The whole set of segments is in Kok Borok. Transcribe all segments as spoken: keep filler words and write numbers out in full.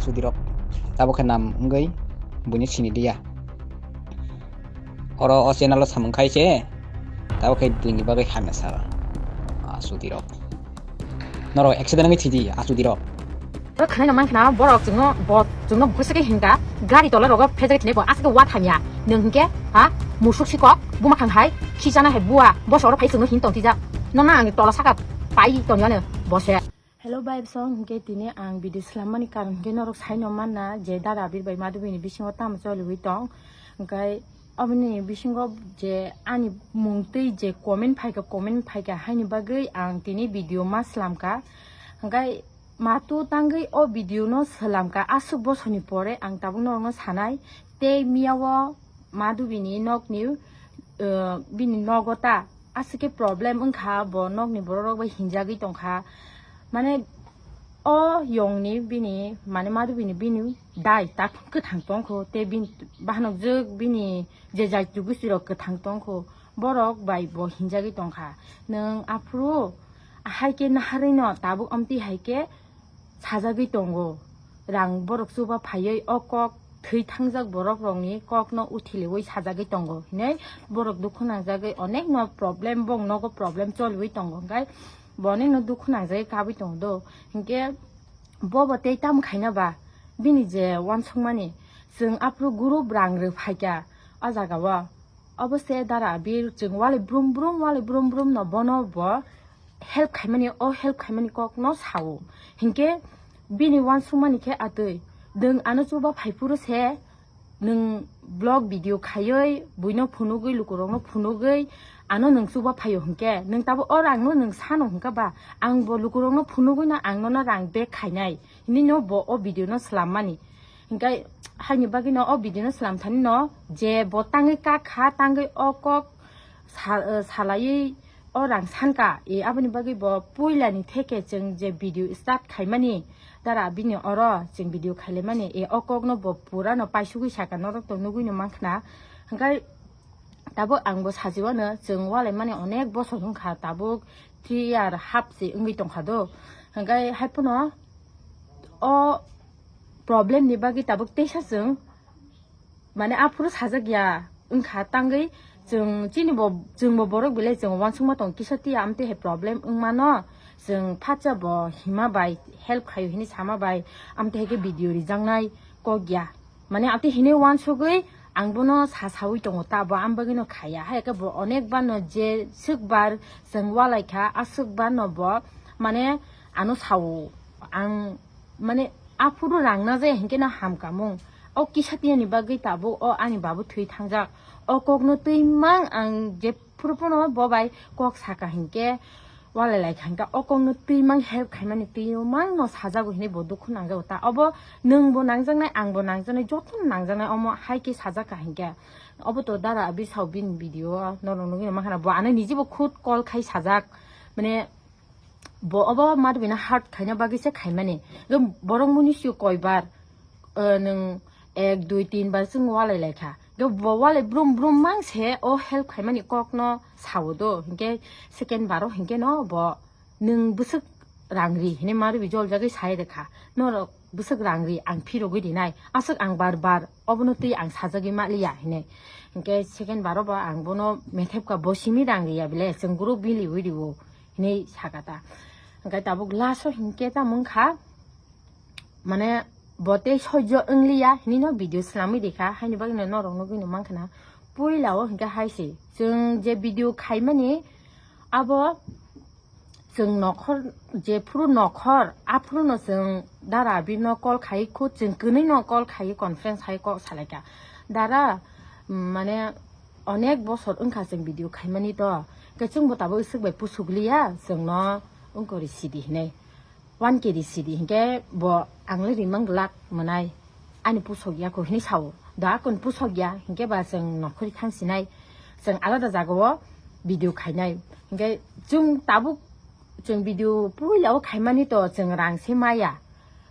Sudirok. Tabuk khe nam wngwi buino sini diya. Oro o channel o samung khai se, tabuk khe buini bagwi hamya sa. A sudirok. Norok accident wngwi thidi, a sudirok. O khwnai no mankha na borok chwngno bo chwngno bwswk khe hinka gari tola rogo phejak thini bo aswk wa thamya. Nwng hinkhe ha musuk sikok buma khang hai khichana hai bua boso oro phai chwngno hin tong tijak. Nona ang tola saka pai tong yane bose. Hello, bai bwsong, hinkhe tini ang video swlammani karon hinkhe norok saino manna je dada Abir bai Madhubini bisingo tamo choliwi tong. Hinkhe oboni bisingo je ani mung twi je comment phaikha, comment phaikha haini bagwi ang tini video ma swlamkha. Hinkhe matu tangwi o video no swlamkha, aswk bosoni pore ang tabuk norokno sanai. Tei miyao Madhubini nokni, eh, bini nogo ta aswk khe problem wngkha, bo nokni borok rok bai hinjagwi tongkha. Mane o yongni bini, mane Madhubini bini dai ta kwthang tongkho, tei bini bahanok jwk bini je jati gusti rok kwthang tongkho, borok bai bo hinjagwi tongkha. Nwng aphuru hai khe naharwi no tabuk amtwi hai khe sajagwi tongo. Rang borok chuba phaiwi o kok thwi thangjak borok rokni kokno uthiliwi sajagwi tongo hinwi borok dukhu nangjagwi onekno problem, bong nogo problem choliwi tongo, hinkhe bo onekno dukhu nangjagwi kabwi tongo do. Hinkhe bobo tei tamo khaina ba bini je uansukmani, chwng aphuru group rang rw phaikha o jagao. Obo se dara Abir chwng walai brum brum, walai brum brum no bono bo help khaimani, o help khaimani kok no sao. Hinkhe bini uansukmani khe atwi, nwng ano chuba phaiphuru se nwng vlog video khaiwi buino phunugwi, lukurokno phunugwi ano nwng chuba phaio hinkhe nwng tabuk o rang no nwng sano hinkha ba, ang bo lukurokno phunugwi no ang nono rang back khainai hinwi no bo o video no swlammani. Hinkhe haini bagwi no o video no swlam thani no je bo tangwi kak kha, tangwi o kok sa-, eh, salaiwi o rang sankha, e, aboni bagwi bo puilani theke chwng je video start khaimani, dara bini oro chwng video khailaimani, e, o kokno bo pura no paisugwi saka, norok to nugwi no mankha na. Hinkhe tabuk ang bo sajiwano chwng walaimani onek bosor wngkha, tabuk three year half se wngwi tongkha do. Hinkhe haiphano o problem ni bagwi tabuk teisa chwng, mane, aphuru sajak ya wngkha tangwi chwng chini bo, chwng bo borok belai chwng uansukma tong kisa tiya amtwi hai problem wngmano chwng phatsa bo hima bai help khaio hinwi sama bai amtwi hai khe video rijaknai kok ya. Mane, amtwi hinwi uansugwi ang bono sa sawi tongo, ta bo ang bagwino khaiya. Hai khe bo onek bar no je swk bar chwng walaikha, aswk bar no bo, mane, ano sao. Ang, mane, aphuru rang na jaya hinkhe no hamkamung. O kisa tiyani bagwi tabuk o ani babu thwi thangjak. O kokno twi mang ang jephuru phano bo bai kok saka hinkhe walai lai kha hinkhe o kokno twi mang help khaimani twi mang no sajago hinwi bo dukhu nangjago. Ta obo nwng bo nangjaknai, ang bo nangjaknai, jotono nangjaknai omo hai khe sajak kha hinkhe. Obo to dara Abir sao bini video o norok nugwi no mankha na bo ano niji bo khud call khai sajak. Mane, bo obo Madhubino hurt khaina bagwi se khaimani. Borok muni sio koibar, eh, nwng ek, dui, tin bar chwng walai lai kha. Bo walai brum brum mang se o help khaimani kokno sao do. Hinkhe second baro hinkhe no bo nwng bwswk rang ri hinwi Madhubi joljagwi sai rwkha. Norok bwswk rang ri, ang phirogwi rinai. Aswk ang bar bar obono twi ang sajagwi ma liya hinwi. Hinkhe second baro bo ang bono methepkha, bo simi rang riya bile, chwng group biliwi rio. Hinwi saka ta. Hinkhe tabuk last o hinkhe tamo wngkha, mane, bo tei sojjo wngliya hinwi no video swlamwi rikha, haini bagwino norok nugwino mankha na. Puila o hinkhe hai se, chwng je video khaimani abo chwng nokhor, jephuru nokhor, aphuru no chwng dara Abir no call khai, khud chwng kwnwi no call khai, conference hai kok salaikha. Dara, mm, mane, onek bosor wngkha chwng video khaimani to, khe chwngbo tabuk swk bai pusuk liya, chwngno wngkori sidi hinwi, one K D sidi hinkhe bo ang le rimang glak mwnai, ani pusok ya kho hinwi sao. Da akon pusok ya hinkhe ba chwng nokhori thang sinai, chwng alada jagao video khainai. Hinkhe chwng tabuk chwng video puila o khaimani to chwng rang se maya.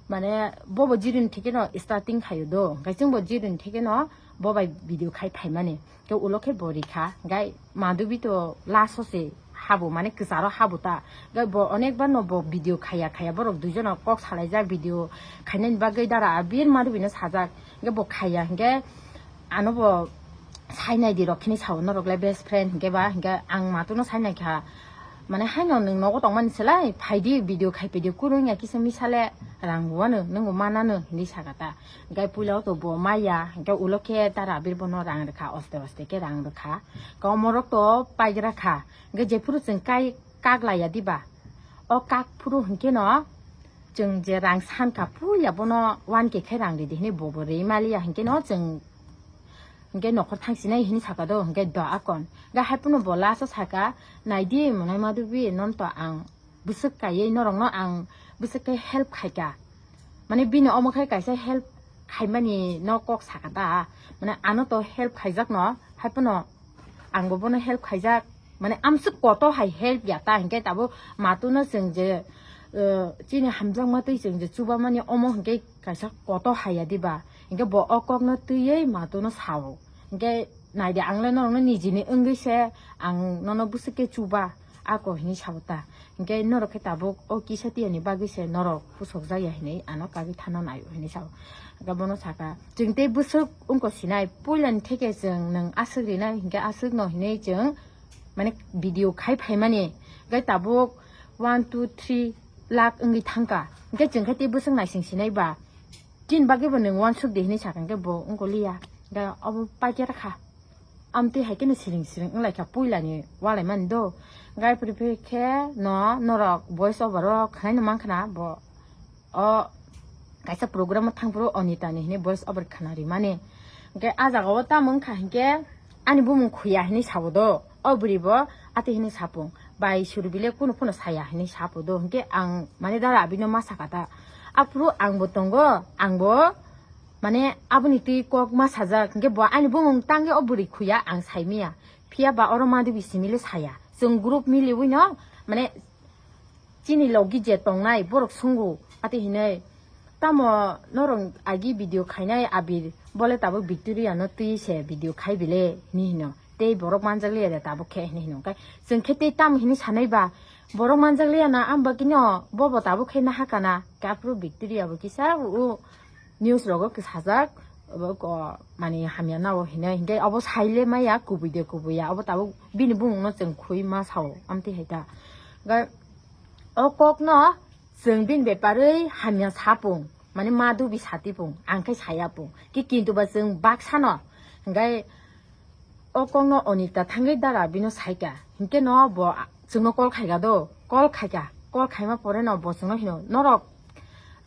Mane, bobo zero ni theke no starting khaio do. Hinkhe chwngbo zero ni theke no bo bai video khai phaimani. Khe ulo khe bo rikha. Hinkhe Madhubi to last o se habo, mane kwcharo habo ta. Hwnkhe bo onek bar no bo video khaiya khaiya, borok duijono kok salaijak video khainani bagwi dara abir madubino sajak. Hwnkhe bo khaiya, hwnkhe ano bo sainai di rok khini sao, norok le best friend hwnkhe ba, hwnkhe ang matuno sainai kha, mane haino nwng nogo tongmani selai phaidi video khaipaidi, kunu wngya kisa misale rang buwano, nwngbo manano hinwi saka ta. Hwnkhe puila o to bo maya, hwnkhe ulo khe dara abir bono rang rwkha, oste oste khe rang rwkha. Komorok to paigra kha. Hwnkhe jephuru chwng kai kak laiya diba, o kak phuru hwnkhe no chwng je rang sankha puila bono one K khe rang ridi hinwi bobo rwi maliya, hwnkhe no chwng hwnkhe nokhor thangsinai hinwi saka do, hwnkhe do akon. Hwnkhe hai phano bo last o saka, "Naidi, monai madubi, non to ang bwswk kaiwi norokno ang bwswk khe help khaika." Mane bini omo khe kaisa help khaimani no kok saka ta, mane ano to help khaijakno, hai phano angbo bono help khaijak, mane amswk koto hai help ya ta, hinkhe tabuk matuno chwng je, eh, chini hamjakma twi chwng je chubamani omo hinkhe kaisa koto haiya diba, hinkhe bo o kokno twiwi matuno sao, hinkhe naidi ang le norokno nijini wngwi se ang nono bwswk khe chuba ako hinwi sao ta. Hinkhe norok khe tabuk o kisa tiyani bagwi se norok pusokjak ya hinwi ano kagwi thana naio hinwi sao. Hwnkhe bono saka, "Chwng tei bwswk wngko sinai, puilani theke chwng nwng aswk rinai, hinkhe aswk no hinwi chwng mane video khai phaimani." Hwnkhe tabuk one, two, three lakh wngwi thangka. Hwnkhe chwng khe tei bwswk naising sinai ba, chini bagwi bo nwng uansuk di hinwi saka, hwnkhe bo wngko liya. Hwnkhe obo paikhe rwkha. Amtwi hai kheno siring siring wnglaikha puilani walaimani do. Hwnkhe phuru phuru khe no norok voice over o khwnaino mankha na bo. O kaisa program o thangphuru Onita ni hinwi voice over khwna rimani. Hwnkhe ah jaga o tamo wngkha hinkhe ani bumung khuya hinwi sabo do. O bwrwi bo atwi hinwi sapung, "Bai, suru bile kunu phano saya," hinwi sapo do. Hwnkhe ang mane dara abino ma saka ta. Aphuru angbo tongo, angbo mane aboni twi kok ma sajak. Hwnkhe bo ani bumung tangwi o bwrwi khuya ang saimanya. Phiya ba oro madubi simile saya. Chwng group miliwi no mane chini logi je tongnai borok sungo ati hinwi, "Tamo norok agi video khainai abir, bole tabuk Victoria no twi se video khai bile," hinwi hino. "Tei borok manjak liya de tabuk khe," hinwi hino. Hwnkhe chwng khe tei tamo hinwi sanai ba, "Borok manjak liya na, ang bagwino bobo tabuk khe naha kana." Hwnkhe aphuru Victoria bo kisa u news rogo kwsajak, obo ko mani hamya nao hinwi, hinkhe obo saile maya kubui de kubui ya, obo tabuk bini bumung no chwng khui ma sao, amtwi hai ta. Hwnkhe o kok no chwng bini bepari hamya sapung, mane madubi satipung, ang khe sayapung, ki kintu ba chwng baksano, hwnkhe o kokno Onita thangwi dara bino saikha, hinkhe no bo chwngno call khaikha do, call khaikha, call khaima pore no bo chwngno hino, "Norok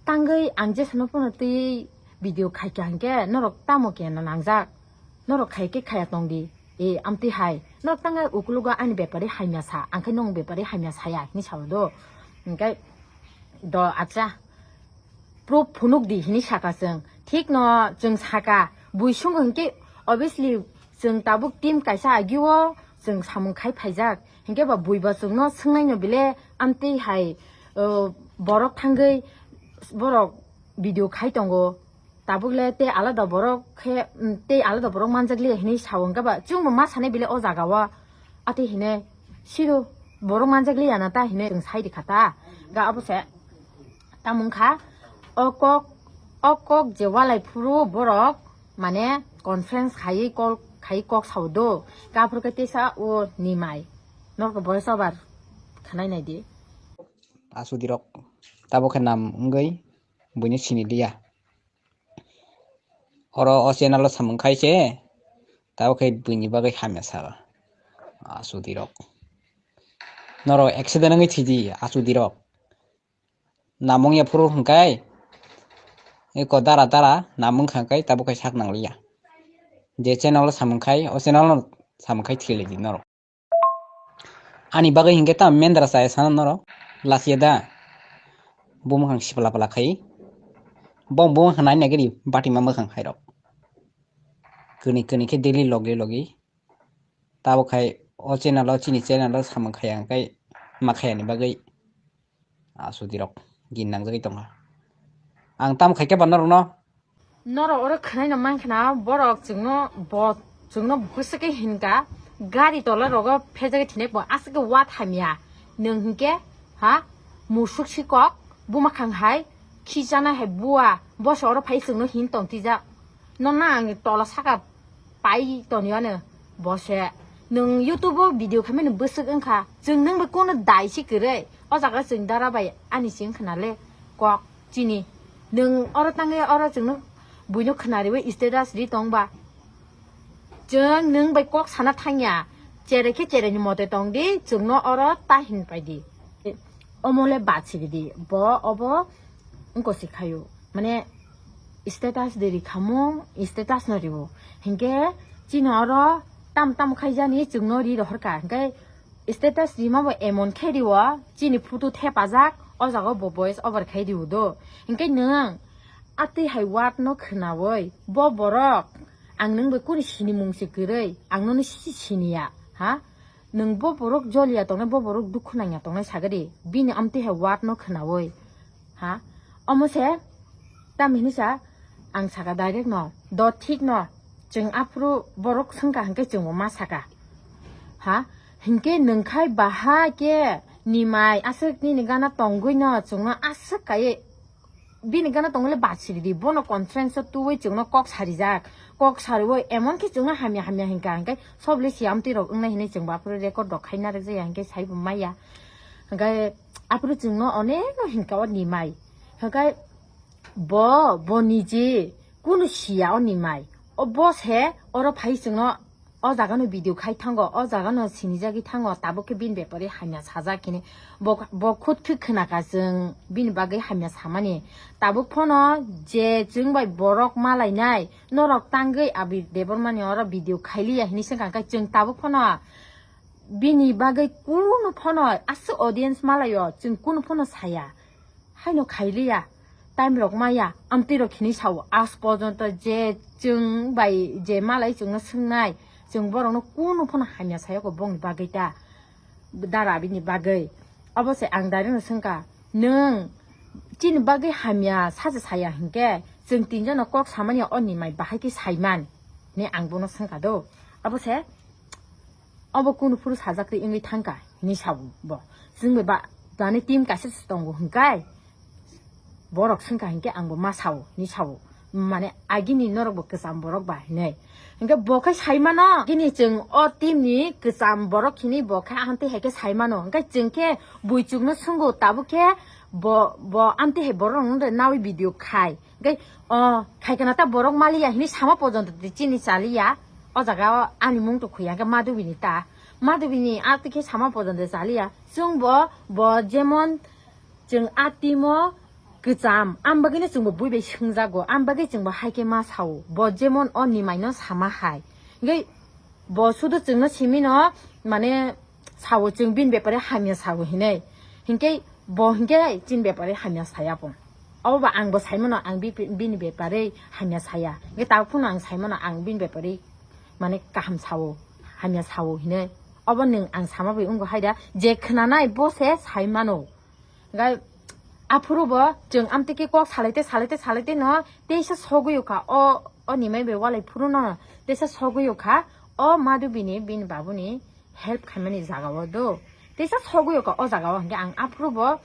tangwi ang jesano phano twi video khaikha hinkhe norok tamo kena nangjak, norok khai khe khaya tongdi, e amtwi hai, norok tangwi ukulugo ani bepari hamya sa, ang khe nong bepari hamya saya," hinwi sao do, hinkhe do acha. Proof phunuk di hinwi saka chwng. Thik no chwng saka, bui sungo hinkhe obviously chwng tabuk team kaisa agio chwng samung khai phaijak. Hinkhe ba bui ba chwngno swngnai no bile amtwi hai, uh, borok thangwi borok video khai tongo. Tabuk le tei alada borok khe, um, tei alada borok manjak liya hinwi sao, hinkhe ba chwngbo ma sanai bile o jaga o. Ate hine siro borok manjak liya na ta hine chwng sai rikha ta. Ga abo se. Tamo wngkha, o kok, o kok je walai phuru borok, mane, conference khaiwi call khaiwi kok sao do, kaphuru khe teisa o nimai. Norok voice over khwnai nai di. Asudirok, tabo khe nam wngwi buino sini liya. Oro o channel o samung khai se, tabo khe buini bagwi hamya saka. Asudirok. Norok accident wngwi thidi, asudirok. Namung ya phuru hwnkhe, eko dara dara namung kha khe tabuk khe sak nang liya. Je channel o samung khai, o channel no samung khai thilai di norok. Ani bagwi hinkhe tamo mendra chaya sana norok, lachiya da. Bo mwkhang sipla pla khai. Bo, bo mwkhang nai nai gari bati ma mwkhang hai rok. Kwnwi kwnwi khe daily logi logi. Tabuk khai o channel o, chini channel o samung khaya hwnkhe ma khayani bagwi asudirok gin nangjagwi tongkha. Ang tamo khaikhe ba norokno. Norok oro khwnaino mankha na, borok chwngno bo, chwngno bwswk khe hinka, Gari tola rogo phejagwi thinai bo aswk wat hamya. Nwng hinkhe ha musuk sikok bumakhang hai khichana hai bua boso oro phai chwngno hin tong tijak. Nona ang tola saka pai toni ano bose. Nwng YouTube o video khaimani bwswk wngkha. Chwng nwng bai kono dai si kwrwi. O jaga chwng dara bai ani sing khna le kok chini. Nwng oro tangwi oro chwngno buino khna riwi status ri tong ba. Chwng nwng bai kok sana thangya. Chere khe chere ni mote tong di, chwngno oro ta hin pai di. Omo le bachiri di. Bo obo wngko si khayo. Mane status de ri khamo, status no riwo. Hinkhe chini oro tam tam khaijani chwngno ri rohor ka. Hinkhe status rima bo emon khe riwo, chini photo thepajak, o jaga bo voice over khai riwo do. Hinkhe nwng atwi hai word no khnawi, bo borok ang nwng bai kuni sinimung se kwrwi, ang nono si siniya, ha? Nwng bo borok joliya tongnai, bo borok dukhu nangya tongnai sagadi, bini amtwi hai word no khnawi, ha? Omo se, tam hinwi sa, ang saka direct no, do thik no, chwng aphuru borok swngkha hinkhe chwngbo ma saka, ha? Hinkhe nwng khai baha khe nimai aswk nini gana tongwi no chwngno aswk kaiwi bini gana tongole bachiri di, bono conference o tubui chwngno kok sarijak, kok sariwi emon khe chwngno hamya hamya hinkha, hinkhe sob le si amtwi rok wngnai hinwi chwngbo aphuru record rok khaina rwjaya hinkhe saibo maya, hinkhe aphuru chwngno onek no hinkha o nimai, hinkhe bo, bo niji kunu siya o nimai, o bo se oro phai chwngno O jaga no video khai thango, o jaga no sinijagwi thango, tabuk khe bini bepari hamya sajak hini. Bo, bo khut khe khwnaka chwng bini bagwi hamya samani. Tabuk phano je chwng bai borok malainai, norok tangwi Abir Debbarma ni oro video khailiya hini swngkha, hwnkhe chwng tabuk phano bini bagwi kunu phano aswk audience malaio, chwng kunu phano saya. Haino khailiya, time rok maya, amtwi rok hinwi sao, as porjonto je chwng bai je malai chwngno swngnai, chwng borokno kunu phano hamya sayako bongni bagwi ta, dara bini bagwi. Obo se ang direct no swngkha, nwng chini bagwi hamya sacha saya hinkhe chwng tinjono kok samani o nimai bahai khe saiman hinwi ang bono swngkha do. Obo se Obo kunu phuru sajak twi wngwi thangkha hinwi sao bo. Chwng bai ba, bani team kaisa se tongo hwnkhe borok swngkha hinkhe angbo ma sao hinwi sao. Mane agini norok bo kwcham borok ba hinwi. Hinkhe bo khe sai mano, agini chwng o team ni kwcham borok hinwi bo khe ahantwi hai khe sai mano. Hinkhe chwng khe buichuk no swngwi tabuk khe bo, bo amtwi hai borok rok no nawi video khai. Hinkhe o khaikhe na ta borok maliya hinwi sama porjonto twi chini chaliya. O jaga o ani mung to khuya hinkhe Madhubini ta. Madhubini a twi khe sama porjonto chaliya. Chwng bo, bo jemon chwng a team o kwcham, am bagwi no chwng bo bui bai swngjago, am bagwi chwng bo hai khe ma sao. Bo jemon o nimai no sama hai. Hinkhe Bo sudu chwngno simi no, mane, sao chwng bini bepare hamya sao hinwi. Hinkhe bo hinkhe chini bepare hamya saya bo. Obo ba ang bo sai mano ang bi-, bini bepare hamya saya. Hinkhe tabuk phano ang sai mano ang bini bepare mane kaham sao, hamya sao hinwi. Obo nwng ang sama bai wngkha hai da, je khwnanai bo se sai mano. Hinkhe aphuru bo chwng amtwi khe kok salaite, salaite, salaite no teisa sogwi kha o, o nimai bai walai phuru no teisa sogwi kha o Madhubini bini babuni help khaimani jaga o do. Teisa sogwi kha o jaga o, hinkhe ang aphuru bo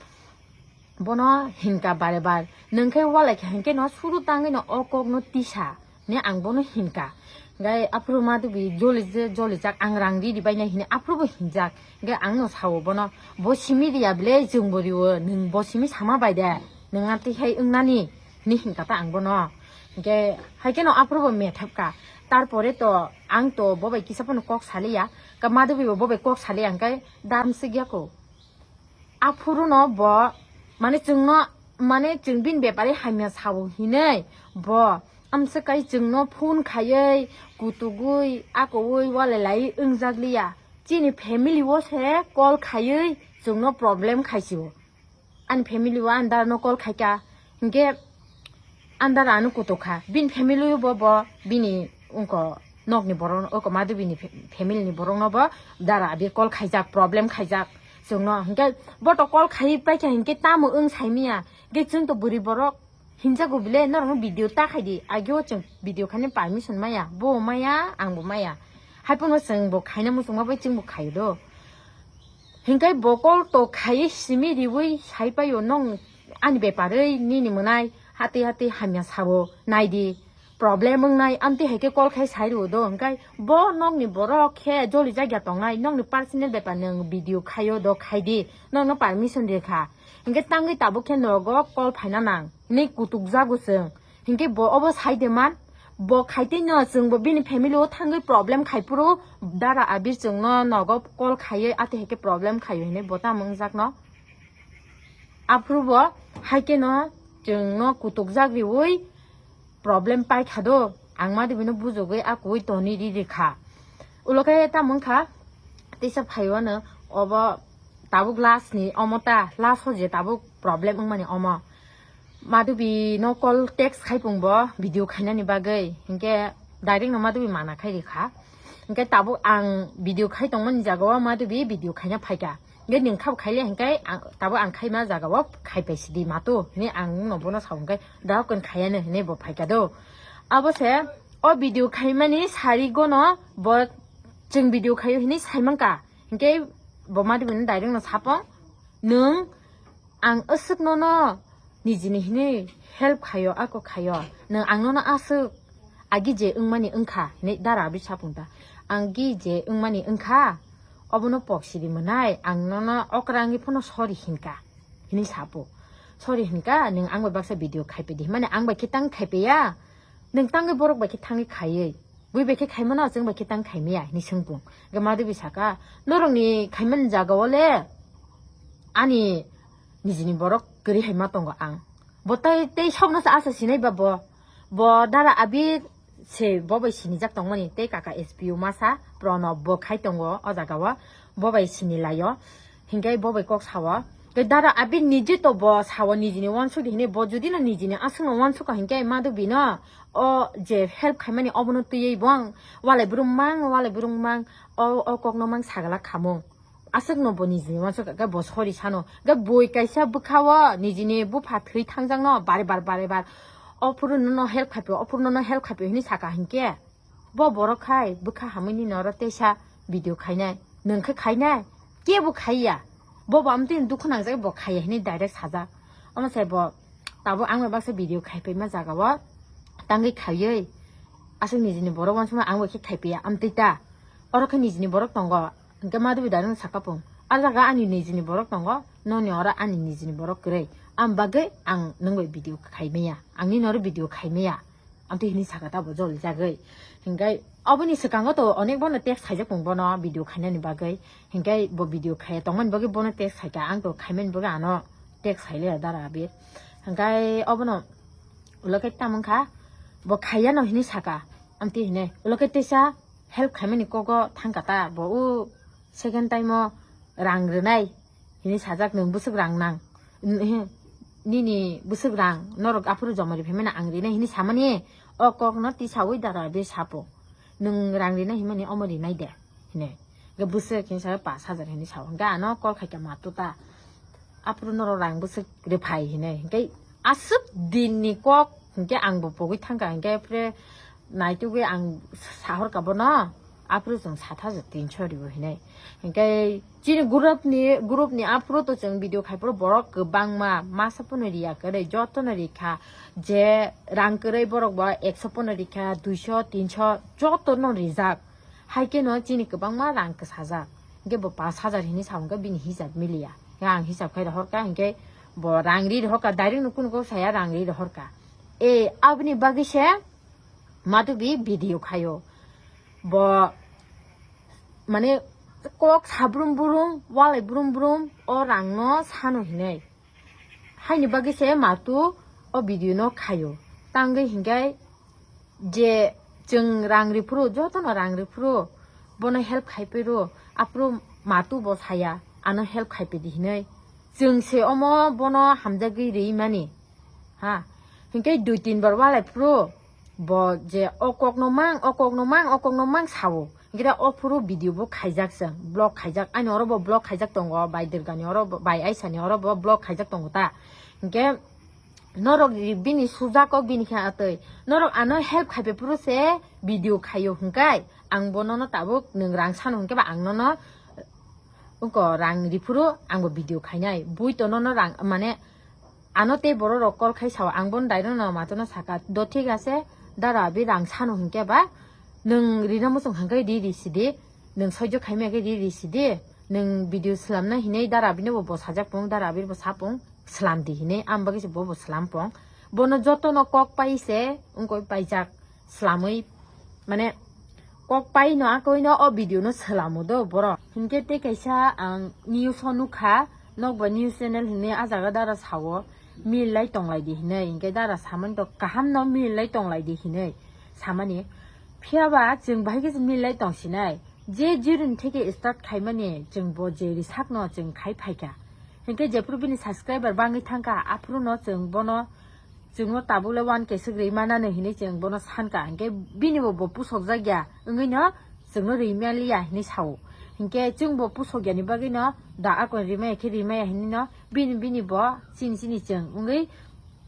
bono hinkha bare bar, nwng khe walai kha hinkhe no suru tangwi no o kok no tisa. Ne ang bono hinkha. Gai aphuru Madhubi joli je, joli jak, ang rang riri bainai hini aphuru bo hinjak. Gai ang no sao bono, bo simi riya bile, chwng bo riwo, nwng bo simi sama bai de, nwng amtwi hai wngnani, hini hinkha ta ang bono. Hinkhe hai kheno aphuru bo methap kha. Tarpore to ang to bo bai kisa phano kok saliya, ka Madhubi bo bo bai kok saliya, hinkhe dam sik ya ko. Aphuru no bo, mane chwngno, mane chwng bini bepari hamya sao hinwi bo amswk kai chwngno phone khaiwi, kutugwi, akowi walai lai wngjak liya. Chini family o se call khaiwi chwngno problem khaisio. Ani family o ani dara no call khaikha, hinkhe Andar ano kutuk kha. Bini family bo, bo bini wngko nokni borok, wngko Madhubini fa-, family ni borok no bo dara abi call khaijak, problem khaijak. Chwngno hinkhe bo to call khai paikha hinkhe tamo wng saimanya. Hinkhe chwng to bwrwi borok hinjago bile norokno video ta khaidi. Ageo chwng video khaini permission maya. Bo maya, angbo maya. Hai phano chwng bo khaina muchungma bai chwng bo khaio do. Hinkai bo call to khaiwi simi riwi sai paio, nong ani beparwi nini mwnai hati hati hamya sao naidi. Problem wngnai amtwi hai khe call khai sai rwo do, hinkai bo nokni borok khe joli jagya tongnai, nokni personal bepar nwng video khaio do khai di, nokno permission rikha. Hinkhe tangwi tabuk khe nogo call phaina nang hinwi kutuk jago chwng. Hinkhe bo obo sai de man, bo khai tei no chwng bo bini family o thangwi problem khai phuru dara Abir chwngno nogo call khaiwi ati hai khe problem khaio hinwi bo tamo wngjakno. Aphuru bo hai khe no chwngno kutuk jak riwi problem pai kha do, ang Madhubi no bujogwi a kuwi toni ri ri kha. Ulo khe tamo wng kha, teisa phaiwano obo tabuk last ni omo ta, last o je tabuk problem wngmani omo. Madhubi no call text khai pung bo video khainani bagwi, hinkhe direct no Madhubi mana khai ri kha. Hinkhe tabuk ang video khai tongmani jaga o Madhubi video khaina phaikha. Hinkhe nwng khabo khaile hinkhe ang, tabuk ang khaima jaga o khaipai sidi matu hinwi ang no bono sao, hinkhe da hokon khaiya no hinwi bo phaikha do. Abo se o video khaimani sari gono bo chwng video khaio hinwi sai mankha. Hinkhe bo Madhubi no direct no sapong, "Nwng ang aswk nono nijini hinwi help khaio, ako khaio. Nwng ang nono aswk agi je wngmani wngkha," hinwi dara Abir sapung ta. "Ang gi je wngmani wngkha, obono pok sidi mwnai, ang nono okra wngwi phano sorry hinkha," hinwi sapo. "Sorry hinkha, nwng ang bai baksa video khaipai di," himani ang bai khe tang khaipai ya, nwng tangwi borok bai khe thangwi khaiwi. Bui bai khe khaimano, chwng bai khe tang khaimaya, hinwi swngpung. Hinkhe Madhubi saka, "Norokni khaimani jaga o le ani nijini borok kwrwi hai ma tongo ang. Bo tai tei sobno se asa sinai ba bo. Bo dara Abir se bo bai sinijak tongmani, tei kaka S P O masa Pronob bo khai tongo o jaga o, bo bai sinilaio." Hinkhe bo bai kok sao. Tei dara Abir nije to bo sao nijini uansuk di hinwi, bo judi no nijini aswkno uansukha hinkhe Madhubi no o je help khaimani obono twiwi bo ang walai brum mang, walai brum mang, o, o kokno mang sagala khamung. Aswkno bo nijini uansuk khe bo sorry sano. Khe bui kaisa bwkha o nijini bupha thwi thangjakno bare bar, bare bar, "Ophuru nono help khaipio, ophuru nono help khaipio," hinwi saka hinkhe. Bo borok khai bwkha hamwi ni noro teisa video khainai, nwng khe khainai, kebo khaiya. Bo bo amtwi dukhu nangjak bo khaiya hinwi direct sajak. Omo sai bo tabuk ang bai baksa video khaipaima jaga o tangwi khaiwi aswk nijini borok uansukma ang bai khe khaipiya amtwi ta. Oro khe nijini borok tongo, hinkhe Madhubi direct no sakapung, "A jaga ani nijini borok tongo, noni oro ani nijini borok kwrwi, am bagwi ang nwng bai video khaimaya, ang nini oro video khaimaya." Amtwi hinwi saka ta bo joli jagwi. Hinkhe oboni swkango to onek bono text khaijak pung bono video khainani bagwi. Hinkhe bo video khaiya tongmani bagwi bono text khaikha, ang to khaimani bagwi ano text khaile dara Abir. Hinkhe obono ulo khe tamo wngkha, bo khaiya no hinwi saka. Amtwi hinwi ulo khe teisa help khaimani kogo thangkha ta, bo o second time o rang rwnai hinwi sajak, "Nwng bwswk rang nang, nini bwswk rang norok aphuru joma ri phaimani ang rinai," hinwi samani o kokno tisawi dara Abir sapo, "Nwng rang rinai himani omo rinai de," hinwi. Hinkhe bwswk hinwi sa, "Pas hajar," hinwi sao. Hinkhe ano call khaikha, "Matu ta, aphuru norok rang bwswk rwphai," hinwi. Hinkhe aswk dinni kok hinkhe ang bo pogwi thangkha, hinkhe phre naitugwi ang sahorkha bono, "Aphuru chwng sat hajar tinso ribo," hinwi. Hinkhe chini group ni, group ni aphuru to chwng video khai phuru borok kwbangma, masa phano riya kwrwi, jotono rikha, je rang kwrwi borok bo ekso phano rikha, duiso, tinso, jotono rijak. Hai kheno chini kwbangma rang kwsajak. Hinkhe bo pas hajar hinwi sa hwnkhe bini hisab miliya. Hinkhe ang hisab khai rohorkha, hinkhe bo rang ri rohorkha, direct no kunu kok saya, rang ri rohorkha. E, aboni bagwi se Madhubi video khaio. Bo, mane, kok sabrum brum, walai brum brum, o rangno sano hinwi. Haini bagwi se Matu o video no khaio. Tangwi hinkhe je chwng rang riphuru, jotono rang riphuru, bono help khaiphuru, aphuru Matu bo saya, ano help khaiphidi hinwi. Chwng se omo bono hamjagwi rimani. Ha, hinkhe dui tin bar walai phuru bo je o kokno mang, o kokno mang, o kokno mang sao. Hinkhe da o phuru video bo khaijak chwng, block khaijak. Ani oro bo block khaijak tongo, bai Durgani oro bo, bai Aisani oro bo block khaijak tongo ta. Hinkhe Norok ri-, bini sujak kok bini khe atwi. Norok ano help khaipe phuru se video khaio hwnkhe ang bo nono tabuk nwng rang sano hwnkhe ba ang nono wngko rang riphuru ang bo video khainai. Bui to nono rang mane ano tei borok rok call khai sao ang bono direct no matwno saka do thik ase dara abi rang sano hwnkhe ba nwng rina muchung hwnkhe ri ri sidi nwng soijo khaimya khe ri ri sidi nwng video swlamna hinwi dara abino bo bosajak pung dara abi bo sapung swlam di hinwi ang bagwi se bo bo swlam pung bono jotono kok pai se wngkoi paijak swlamwi mane kok pai no akoi no o video no swlamo do borok hinkhe tei kaisa ang news o nukha nokba news channel hinwi a jaga dara sao mil lai tonglai di hinwi hinkhe dara samani to kaham no mil lai tonglai di hinwi samani phiyaba chwng bahai khe mil lai tongsinai je jirun theke start khaimani chwng bo je risakno chwng khai phaikha hinkhe jephuru bini subscriber bangwi thangkha aphuru no chwng bono chwngno tabuk le one K swk rwi manani hinwi chwng bono sankha hinkhe bini bo bo pusokjak ya wngwi no chwngno rwi maliya hinwi sao hinkhe chwng bo pusok yani bagwi no da akon rwi maya khe rwi maya hinwi no bini bini bo chini chini chwng wngwi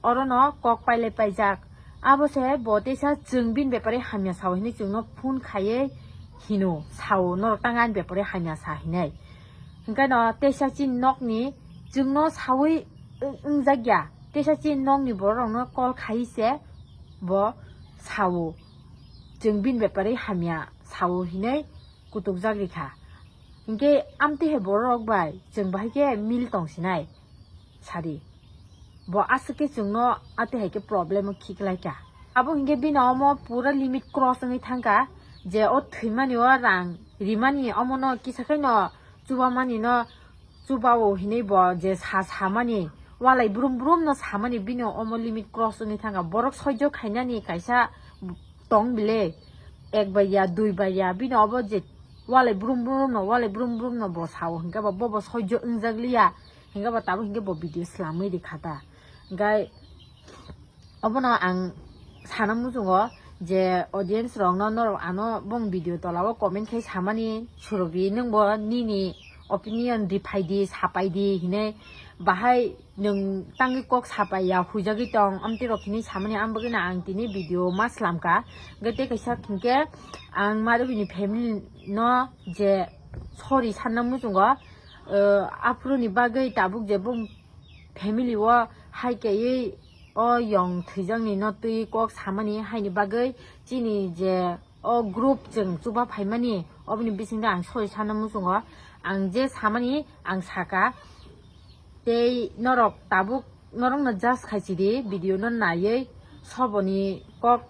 oro no kok pailai paijak abo se bo teisa chwng bini bepari hamya sao hinwi chwngno phone khaiwi hino sao norok tang ani bepari hamya sa hinwi hinkhe no teisa chini nokni chwngno sawi wng- wngjak ya teisa chini nokni borok rokno call khai se bo sao chwng bini bepari hamya sao hinwi kutukjak rikha hinkhe amtwi hai borok rok bai chwng bahai khe mil tongsinai sadi bo aswk khe chwngno atwi hai khe problem o khiklaikha abo hinkhe bini omo pura limit cross wngwi thangkha je o thwimani o rang rimani omono kisa khe no chubamani no chubao hinwi bo je sa samani walai brum brum no samani bini omo limit cross wngwi thangkha borok soijo khainani kaisa tong bile ek bai ya dui bai ya bini obo je walai brum brum no walai brum brum no bo sao hinkhe bo bo soijo wngjak liya hinkhe bo tabuk hinkhe bo video swlamwi rikha ta hinkhe obono ang sana muchungo je audience rokno norok ano bong video tola o comment khai samani surok ri nwng bo nini opinion riphai di sapai di hinwi bahai nwng tangwi kok sapai ya huijagwi tong amtwi rok hinwi samani ang bagwi no ang tini video ma swlamkha hwnkhe tei kaisa hinkhe ang Madhubini family no je sorry sanna muchungo aphuru ni bagwi tabuk je bong family o hai kaiwi o yong thwijakni no twi kok samani haini bagwi chini je o group chwng chuba phaimani oboni bisingtwi ang sorry sana muchungo ang je samani ang saka tei norok tabuk norokno just khaisidi video no naiwi soboni kok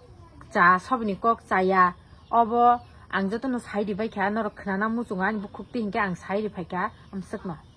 cha soboni kok chaya obo ang jotono sai ribaikha norok khnana muchungo ani bukhuk twi hinkhe ang sai riphaikha amswkno.